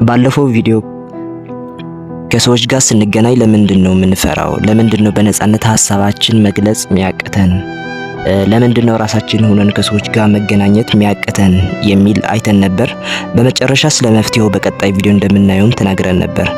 ባለፈው ቪዲዮ ከሰዎች ጋር ስንገናኝ ለምንድን ነው የምንፈራው? ለምንድን ነው በነፃነት ሀሳባችን መግለጽ የሚያቅተን? ለምንድን ነው ራሳችን ሆነን ከሰዎች ጋር መገናኘት የሚያቅተን የሚል አይተን ነበር። በመጨረሻ ስለ መፍትሄው በቀጣይ ቪዲዮ እንደምናየውም ተናግረን ነበር።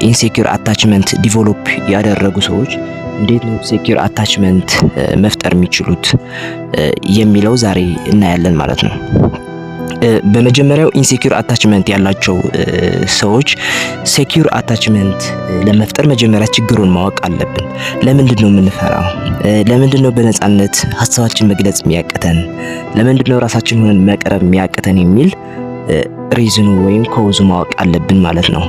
Insecure attachment develop ያደረጉ ሰዎች እንዴት ነው secure attachment መፍጠር የሚችሉት የሚለው ዛሬ እናያለን ማለት ነው። በመጀመሪያው insecure attachment ያላቸው ሰዎች secure attachment ለመፍጠር መጀመሪያ ችግሩን ማወቅ አለብን። ለምንድን ነው የምንፈራው? ለምንድን ነው በነፃነት ሀሳባችን መግለጽ የሚያቅተን? ለምንድን ነው ራሳችን ሆነን መቅረብ የሚያቅተን የሚል reason ኑ ወይም cause ኡ ማወቅ አለብን ማለት ነው።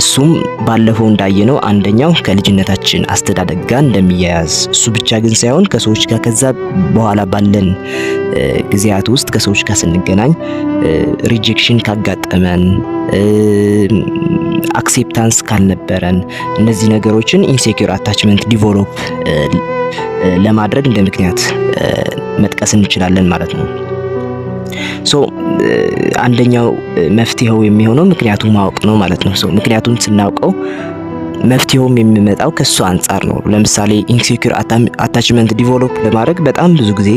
እሱም ባለፈው እንዳየነው አንደኛው ከልጅነታችን አስተዳደግ ጋር እንደሚያያዝ፣ እሱ ብቻ ግን ሳይሆን ከሰዎች ጋር ከዛ በኋላ ባለን ጊዜያት ውስጥ ከሰዎች ጋር ስንገናኝ rejection ካጋጠመን፣ acceptance ካልነበረን እነዚህ ነገሮችን insecure attachment develop ለማድረግ እንደ ምክንያት መጥቀስ እንችላለን ማለት ነው። So አንደኛው መፍትሄው የሚሆነው ምክንያቱን ማወቅ ነው ማለት ነው። So ምክንያቱን ስናውቀው መፍትሄውም የሚመጣው ከሱ አንጻር ነው። ለምሳሌ insecure attachment develop ለማድረግ በጣም ብዙ ጊዜ፣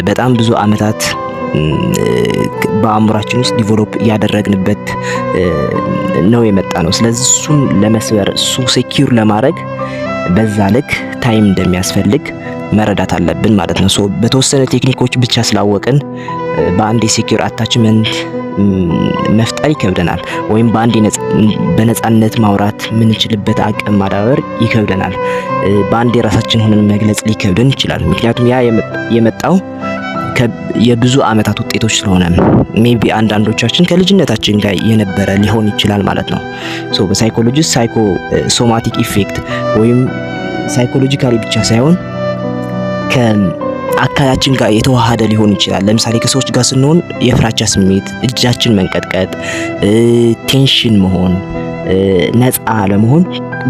በጣም ብዙ አመታት በአእምሯችን ውስጥ develop እያደረግንበት ነው የመጣ ነው። ስለዚህ እሱን ለመስበር፣ እሱ secure ለማድረግ በዛ ልክ time እንደሚያስፈልግ መረዳት አለብን ማለት ነው። So በተወሰነ technique ኦች ብቻ ስላወቅን በአንድ የ secure attachment መፍጠር ይከብደናል፣ ወይም በአንድ በነፃነት ማውራት የምንችልበት አቅም ማዳበር ይከብደናል። በአንድ የራሳችን ሆነን መግለጽ ሊከብደን ይችላል። ምክንያቱም ያ የመጣው የብዙ አመታት ውጤቶች ስለሆነ maybe አንዳንዶቻችን ከልጅነታችን ጋር የነበረ ሊሆን ይችላል ማለት ነው። So በ psychology psychosomatic effect ወይም psychologically ብቻ ሳይሆን ከአካላችን ጋር የተዋሃደ ሊሆን ይችላል። ለምሳሌ ከሰዎች ጋር ስንሆን የፍራቻ ስሜት፣ እጃችን መንቀጥቀጥ፣ tension መሆን፣ ነፃ አለመሆን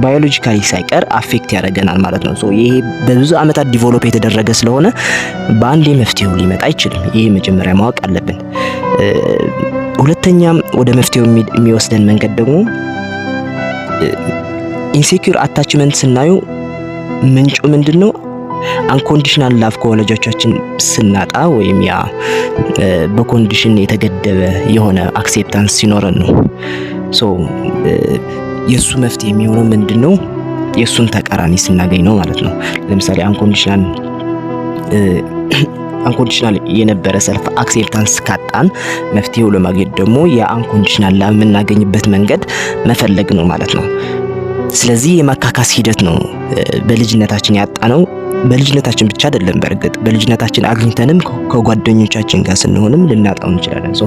biologically ሳይቀር affect ያደርገናል ማለት ነው። So ይሄ በብዙ አመታት develop የተደረገ ስለሆነ በአንዴ መፍትሄው ሊመጣ አይችልም። ይሄ መጀመሪያ ማወቅ አለብን። ሁለተኛም ወደ መፍትሄው የሚወስደን መንገድ ደግሞ insecure attachment ስናየው ምንጩ ምንድን ነው? Unconditional love ከወላጆቻችን ስናጣ ወይም ያ በ condition የተገደበ የሆነ acceptance ሲኖረን ነው። So የእሱ መፍትሄ የሚሆነው ምንድን ነው? የእሱን ተቃራኒ ስናገኝ ነው ማለት ነው። ለምሳሌ unconditional የነበረ self acceptance ካጣን መፍትሄው ለማግኘት ደግሞ የ unconditional love የምናገኝበት መንገድ መፈለግ ነው ማለት ነው። ስለዚህ የማካካስ ሂደት ነው በልጅነታችን ያጣነው። በልጅነታችን ብቻ አይደለም፣ በእርግጥ በልጅነታችን አግኝተንም ከጓደኞቻችን ጋር ስንሆንም ልናጣው እንችላለን። So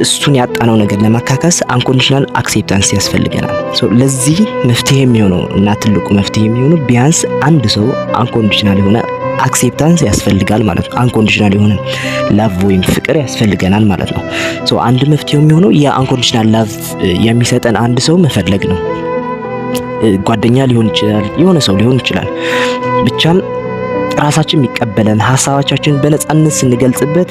እሱን ያጣነው ነገር ለማካካስ unconditional acceptance ያስፈልገናል። So ለዚህ መፍትሄ የሚሆነው እና ትልቁ መፍትሄ የሚሆነው ቢያንስ አንድ ሰው unconditional የሆነ acceptance ያስፈልጋል ማለት ነው። Unconditional የሆነ love ወይም ፍቅር ያስፈልገናል ማለት ነው። So አንድ መፍትሄው የሚሆነው የ unconditional love የሚሰጠን አንድ ሰው መፈለግ ነው። ጓደኛ ሊሆን ይችላል፣ የሆነ ሰው ሊሆን ይችላል። ብቻም ራሳችን የሚቀበለን፣ ሀሳባችን በነፃነት ስንገልጽበት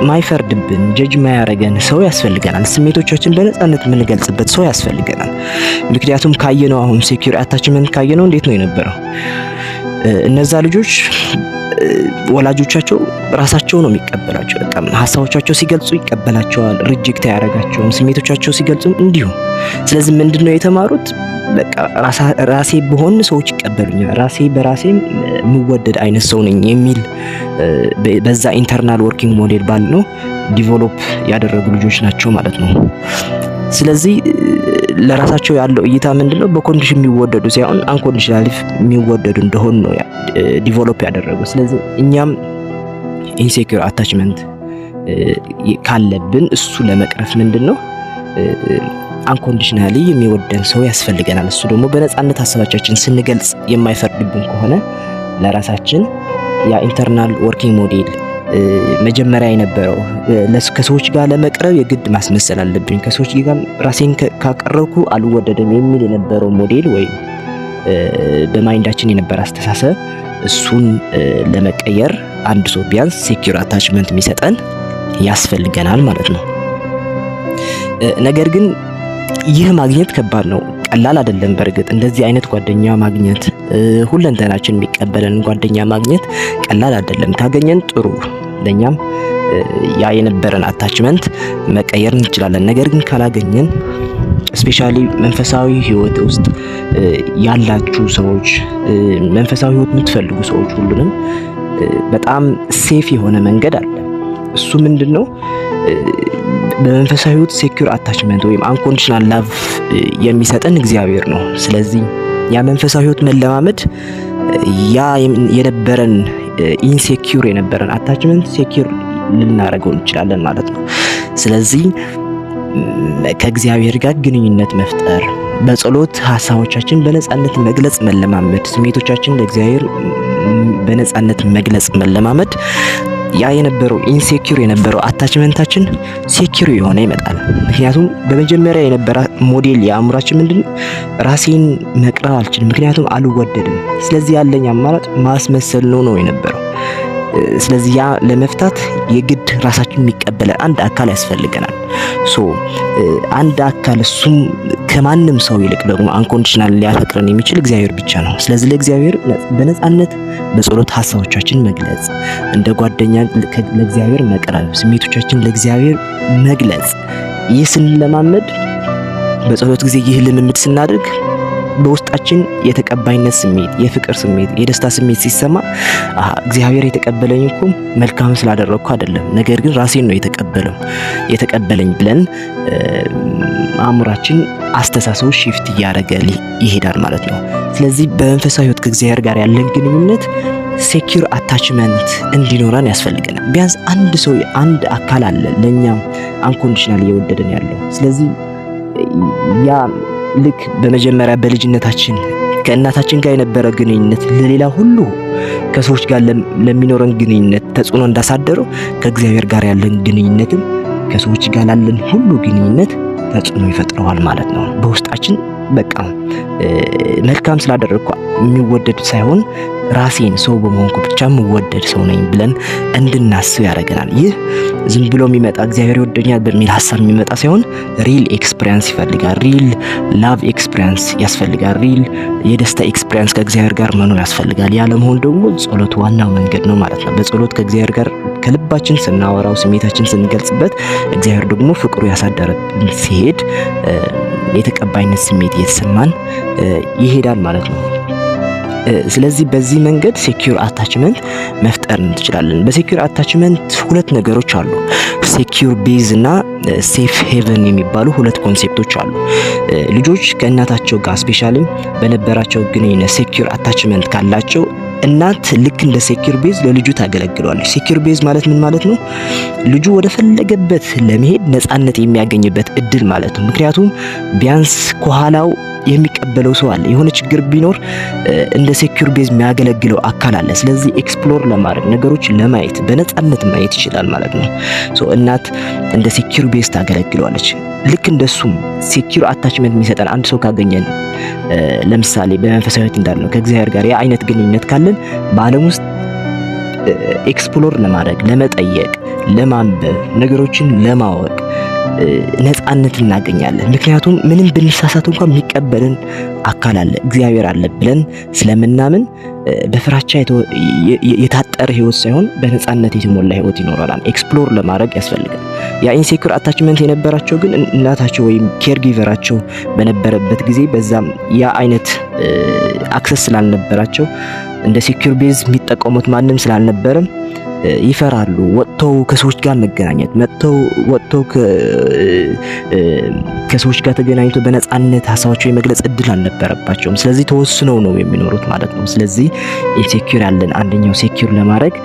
ማይፈርድብን፣ judge ማያረገን ሰው ያስፈልገናል። ስሜቶቻችን በነፃነት የምንገልጽበት ሰው ያስፈልገናል። ምክንያቱም ካየነው አሁን secure attachment ካየነው እንዴት ነው የነበረው? እነዛ ልጆች ወላጆቻቸው ራሳቸው ነው የሚቀበላቸው። በቃ ሀሳቦቻቸው ሲገልጹ ይቀበላቸዋል፣ reject አያደርጋቸውም። ስሜቶቻቸው ሲገልጹም እንዲሁ። ስለዚህ ምንድን ነው የተማሩት? በቃ ራሴ ብሆን ሰዎች ይቀበሉኛል፣ ራሴ በራሴ የምወደድ አይነት ሰው ነኝ የሚል በዛ internal working model ባልነው develop ያደረጉ ልጆች ናቸው ማለት ነው። ስለዚህ ለራሳቸው ያለው እይታ ምንድነው? በ condition የሚወደዱ ሳይሆን unconditionally የሚወደዱ እንደሆኑ ነው develop ያደረጉ። ስለዚህ እኛም insecure attachment ካለብን እሱ ለመቅረፍ ምንድን ነው unconditionally የሚወደን ሰው ያስፈልገናል። እሱ ደግሞ በነፃነት ሀሳባችን ስንገልጽ የማይፈርድብን ከሆነ ለራሳችን ያ internal working model መጀመሪያ የነበረው ከሰዎች ጋር ለመቅረብ የግድ ማስመሰል አለብኝ፣ ከሰዎች ጋር ራሴን ካቀረብኩ አልወደድም የሚል የነበረው ሞዴል ወይም በ mind ኣችን የነበረ አስተሳሰብ እሱን ለመቀየር አንድ ሰው ቢያንስ secure attachment የሚሰጠን ያስፈልገናል ማለት ነው። ነገር ግን ይህ ማግኘት ከባድ ነው፣ ቀላል አይደለም። በእርግጥ እንደዚህ አይነት ጓደኛ ማግኘት፣ ሁለንተናችን የሚቀበለን ጓደኛ ማግኘት ቀላል አይደለም። ካገኘን ጥሩ፣ ለኛም ያ የነበረን attachment መቀየር እንችላለን። ነገር ግን ካላገኘን፣ especially መንፈሳዊ ህይወት ውስጥ ያላችሁ ሰዎች፣ መንፈሳዊ ህይወት የምትፈልጉ ሰዎች ሁሉንም በጣም safe የሆነ መንገድ አለ። እሱ ምንድን ነው? በመንፈሳዊ ህይወት secure attachment ወይም unconditional love የሚሰጠን እግዚአብሔር ነው። ስለዚህ ያ መንፈሳዊ ህይወት መለማመድ ያ የነበረን insecure የነበረን attachment secure ልናደርገው እንችላለን ማለት ነው። ስለዚህ ከእግዚአብሔር ጋር ግንኙነት መፍጠር፣ በጸሎት ሀሳቦቻችን በነጻነት መግለጽ መለማመድ፣ ስሜቶቻችን ለእግዚአብሔር በነጻነት መግለጽ መለማመድ ያ የነበረው insecure የነበረው attachment ኣችን secure እየሆነ ይመጣል። ምክንያቱም በመጀመሪያ የነበረ ሞዴል የአእምሯችን ምንድን ነው? ራሴን መቅረብ አልችልም፣ ምክንያቱም አልወደድም። ስለዚህ ያለኝ አማራጭ ማስመሰል ነው ነው የነበረው። ስለዚህ ያ ለመፍታት የግድ ራሳችን የሚቀበለን አንድ አካል ያስፈልገናል። So አንድ አካል፣ እሱም ከማንም ሰው ይልቅ ደግሞ unconditional ሊያፈቅረን የሚችል እግዚአብሔር ብቻ ነው። ስለዚህ ለእግዚአብሔር በነጻነት በጸሎት ሀሳቦቻችን መግለጽ፣ እንደ ጓደኛ ለእግዚአብሔር መቅረብ፣ ስሜቶቻችን ለእግዚአብሔር መግለጽ፣ ይህ ስንለማመድ፣ በጸሎት ጊዜ ይህ ልምምድ ስናደርግ በውስጣችን የተቀባይነት ስሜት፣ የፍቅር ስሜት፣ የደስታ ስሜት ሲሰማ እግዚአብሔር የተቀበለኝ እኮ መልካም ስላደረግኩ አይደለም፣ ነገር ግን ራሴን ነው የተቀበለኝ ብለን አእምሯችን አስተሳሰቡ shift እያደረገ ይሄዳል ማለት ነው። ስለዚህ በመንፈሳዊ ሕይወት ከእግዚአብሔር ጋር ያለን ግንኙነት secure attachment እንዲኖረን ያስፈልገናል። ቢያንስ አንድ ሰው፣ አንድ አካል አለ ለእኛም unconditional እየወደደን ያለው። ስለዚህ ያ ልክ በመጀመሪያ በልጅነታችን ከእናታችን ጋር የነበረ ግንኙነት ለሌላ ሁሉ ከሰዎች ጋር ለሚኖረን ግንኙነት ተጽዕኖ እንዳሳደረው ከእግዚአብሔር ጋር ያለን ግንኙነትም ከሰዎች ጋር ላለን ሁሉ ግንኙነት ተጽዕኖ ይፈጥረዋል ማለት ነው። በውስጣችን በቃ መልካም ስላደረግኩ የሚወደድ ሳይሆን ራሴን ሰው በመሆንኩ ብቻ የምወደድ ሰው ነኝ ብለን እንድናስብ ያደርገናል። ይህ ዝም ብሎ የሚመጣ፣ እግዚአብሔር ይወደኛል በሚል ሀሳብ የሚመጣ ሳይሆን real experience ይፈልጋል። Real love experience ያስፈልጋል። Real የደስታ experience ከእግዚአብሔር ጋር መኖር ያስፈልጋል። ያ ለመሆን ደግሞ ጸሎት ዋናው መንገድ ነው ማለት ነው። በጸሎት ከእግዚአብሔር ጋር ከልባችን ስናወራው፣ ስሜታችን ስንገልጽበት፣ እግዚአብሔር ደግሞ ፍቅሩ ያሳደረብን ሲሄድ የተቀባይነት ስሜት እየተሰማን ይሄዳል ማለት ነው። ስለዚህ በዚህ መንገድ secure attachment መፍጠር እንችላለን። በ secure attachment ሁለት ነገሮች አሉ። Secure base እና safe haven የሚባሉ ሁለት concept ኦች አሉ። ልጆች ከእናታቸው ጋር especially በነበራቸው ግንኙነት secure attachment ካላቸው እናት ልክ እንደ secure base ለልጁ ታገለግለዋለች። Secure base ማለት ምን ማለት ነው? ልጁ ወደ ፈለገበት ለመሄድ ነፃነት የሚያገኝበት እድል ማለት ነው። ምክንያቱም ቢያንስ ከኋላው የሚቀበለው ሰው አለ። የሆነ ችግር ቢኖር እንደ secure base የሚያገለግለው አካል አለ። ስለዚህ explore ለማድረግ፣ ነገሮች ለማየት፣ በነፃነት ማየት ይችላል ማለት ነው። So እናት እንደ secure base ታገለግለዋለች። ልክ እንደሱም secure attachment የሚሰጠን አንድ ሰው ካገኘን፣ ለምሳሌ በመንፈሳዊ ሕይወት እንዳልነው ከእግዚአብሔር ጋር ያ አይነት ግንኙነት ካለን በዓለም ውስጥ explore ለማድረግ፣ ለመጠየቅ፣ ለማንበብ፣ ነገሮችን ለማወቅ ነፃነት እናገኛለን። ምክንያቱም ምንም ብንሳሳት እንኳን የሚቀበልን አካል አለ፣ እግዚአብሔር አለ ብለን ስለምናምን በፍራቻ የታጠረ ህይወት ሳይሆን በነፃነት የተሞላ ህይወት ይኖረናል። Explore ለማድረግ ያስፈልጋል። ያ insecure attachment የነበራቸው ግን እናታቸው ወይም caregiver ኣቸው በነበረበት ጊዜ በዛም ያ አይነት access ስላልነበራቸው፣ እንደ secure base የሚጠቀሙት ማንም ስላልነበረም ይፈራሉ። ወጥተው ከሰዎች ጋር መገናኘት፣ መጥተው ወጥተው ከሰዎች ጋር ተገናኝቶ በነፃነት ሀሳባቸው የመግለጽ እድል አልነበረባቸውም። ስለዚህ ተወስነው ነው የሚኖሩት ማለት ነው። ስለዚህ insecure ያለን አንደኛው secure ለማድረግ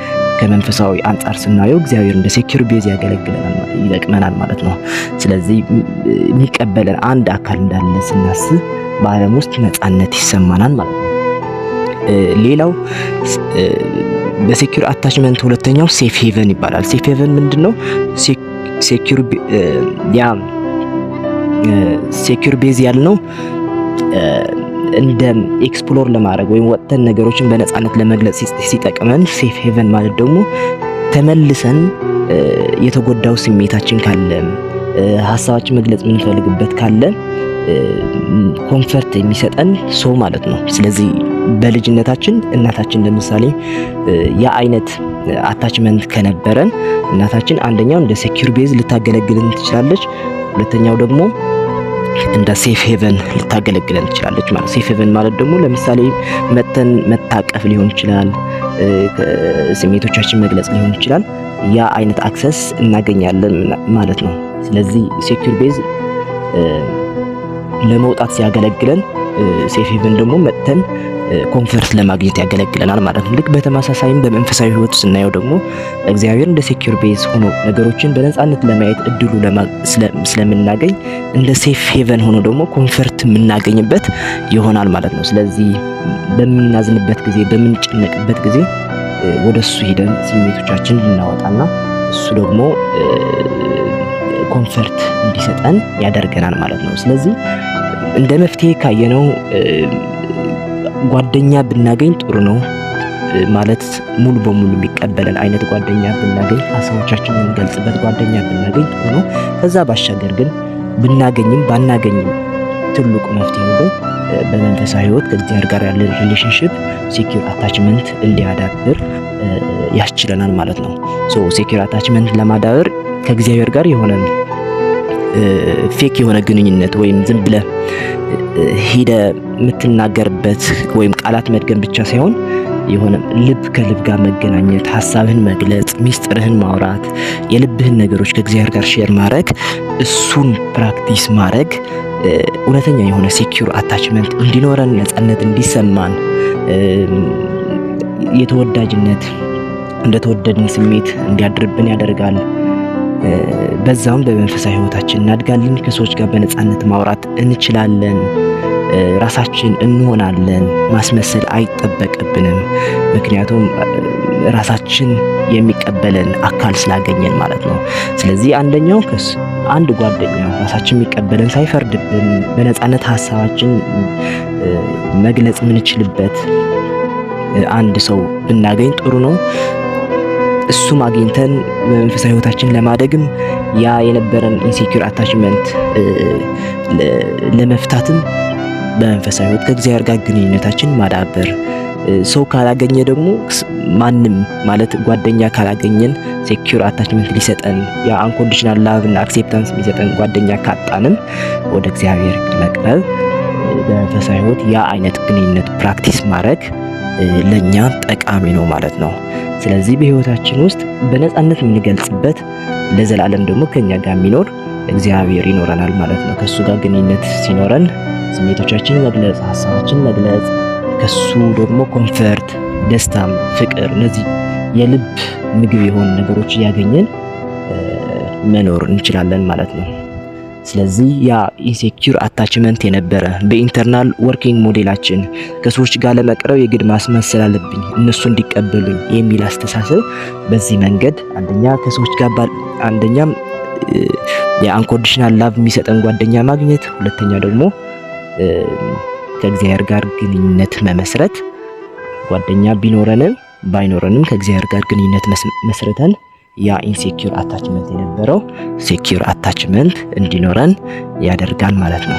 ከመንፈሳዊ አንጻር ስናየው እግዚአብሔር እንደ secure base ያገለግለናል፣ ይጠቅመናል ማለት ነው። ስለዚህ የሚቀበለን አንድ አካል እንዳለ ስናስብ በዓለም ውስጥ ነፃነት ይሰማናል ማለት ነው። ሌላው በ secure attachment ሁለተኛው safe haven ይባላል። Safe haven ምንድን ነው? Secure ያ secure base ያልነው እንደ explore ለማድረግ ወይም ወጥተን ነገሮችን በነፃነት ለመግለጽ ሲጠቅመን፣ safe haven ማለት ደግሞ ተመልሰን የተጎዳው ስሜታችን ካለ፣ ሀሳባችን መግለጽ የምንፈልግበት ካለ comfort የሚሰጠን ሰው ማለት ነው። ስለዚህ በልጅነታችን እናታችን ለምሳሌ ያ አይነት attachment ከነበረን እናታችን አንደኛው እንደ secure base ልታገለግልን ትችላለች። ሁለተኛው ደግሞ እንደ safe haven ልታገለግለን ትችላለች ማለት። Safe haven ማለት ደግሞ ለምሳሌ መተን መታቀፍ ሊሆን ይችላል፣ ስሜቶቻችን መግለጽ ሊሆን ይችላል። ያ አይነት access እናገኛለን ማለት ነው። ስለዚህ secure base ለመውጣት ሲያገለግለን፣ safe haven ደግሞ መጥተን comfort ለማግኘት ያገለግለናል ማለት ነው። ልክ በተመሳሳይም በመንፈሳዊ ሕይወት ስናየው ደግሞ እግዚአብሔር እንደ secure base ሆኖ ነገሮችን በነፃነት ለማየት እድሉ ስለምናገኝ እንደ safe haven ሆኖ ደግሞ comfort የምናገኝበት ይሆናል ማለት ነው። ስለዚህ በምናዝንበት ጊዜ፣ በምንጨነቅበት ጊዜ ወደ እሱ ሂደን ስሜቶቻችን እንድናወጣና እሱ ደግሞ comfort እንዲሰጠን ያደርገናል ማለት ነው። ስለዚህ እንደ መፍትሄ ካየነው ጓደኛ ብናገኝ ጥሩ ነው። ማለት ሙሉ በሙሉ የሚቀበለን አይነት ጓደኛ ብናገኝ፣ ሀሳቦቻችንን የምንገልጽበት ጓደኛ ብናገኝ ጥሩ ነው። ከዛ ባሻገር ግን ብናገኝም ባናገኝም ትልቁ መፍትሄው ግን በመንፈሳዊ ሕይወት ከእግዚአብሔር ጋር ያለን relationship secure attachment እንዲያዳብር ያስችለናል ማለት ነው። So secure attachment ለማዳበር ከእግዚአብሔር ጋር የሆነ fake የሆነ ግንኙነት ወይም ዝም ብለህ ሄደህ የምትናገርበት ወይም ቃላት መድገም ብቻ ሳይሆን የሆነ ልብ ከልብ ጋር መገናኘት፣ ሀሳብህን መግለጽ፣ ሚስጥርህን ማውራት፣ የልብህን ነገሮች ከእግዚአብሔር ጋር share ማድረግ፣ እሱን practice ማድረግ እውነተኛ የሆነ secure attachment እንዲኖረን፣ ነፃነት እንዲሰማን፣ የተወዳጅነት እንደተወደድን ስሜት እንዲያድርብን ያደርጋል። በዛውም በመንፈሳዊ ሕይወታችን እናድጋለን። ከሰዎች ጋር በነፃነት ማውራት እንችላለን። ራሳችን እንሆናለን። ማስመሰል አይጠበቅብንም። ምክንያቱም ራሳችን የሚቀበለን አካል ስላገኘን ማለት ነው። ስለዚህ አንደኛው አንድ ጓደኛ ራሳችን የሚቀበለን፣ ሳይፈርድብን በነፃነት ሀሳባችን መግለጽ የምንችልበት አንድ ሰው ብናገኝ ጥሩ ነው። እሱም አግኝተን በመንፈሳዊ ሕይወታችን ለማደግም ያ የነበረን insecure attachment ለመፍታትም በመንፈሳዊ ሕይወት ከእግዚአብሔር ጋር ግንኙነታችን ማዳበር፣ ሰው ካላገኘ ደግሞ ማንም ማለት ጓደኛ ካላገኘን፣ secure attachment ሊሰጠን ያ unconditional love እና acceptance የሚሰጠን ጓደኛ ካጣንም ወደ እግዚአብሔር መቅረብ፣ በመንፈሳዊ ሕይወት ያ አይነት ግንኙነት practice ማድረግ ለኛ ጠቃሚ ነው ማለት ነው። ስለዚህ በህይወታችን ውስጥ በነፃነት የምንገልጽበት፣ ለዘላለም ደግሞ ከኛ ጋር የሚኖር እግዚአብሔር ይኖረናል ማለት ነው። ከሱ ጋር ግንኙነት ሲኖረን ስሜቶቻችንን መግለጽ፣ ሀሳባችንን መግለጽ፣ ከሱ ደግሞ comfort፣ ደስታም፣ ፍቅር፣ እነዚህ የልብ ምግብ የሆኑ ነገሮች እያገኘን መኖር እንችላለን ማለት ነው። ስለዚህ ያ insecure attachment የነበረ በ internal working model ኣችን ከሰዎች ጋር ለመቅረብ የግድ ማስመሰል አለብኝ እነሱ እንዲቀበሉኝ የሚል አስተሳሰብ በዚህ መንገድ አንደኛ ከሰዎች ጋር አንደኛም የ unconditional love የሚሰጠን ጓደኛ ማግኘት፣ ሁለተኛ ደግሞ ከእግዚአብሔር ጋር ግንኙነት መመስረት፣ ጓደኛ ቢኖረንም ባይኖረንም ከእግዚአብሔር ጋር ግንኙነት መስርተን ያ insecure attachment የነበረው secure attachment እንዲኖረን ያደርጋል ማለት ነው።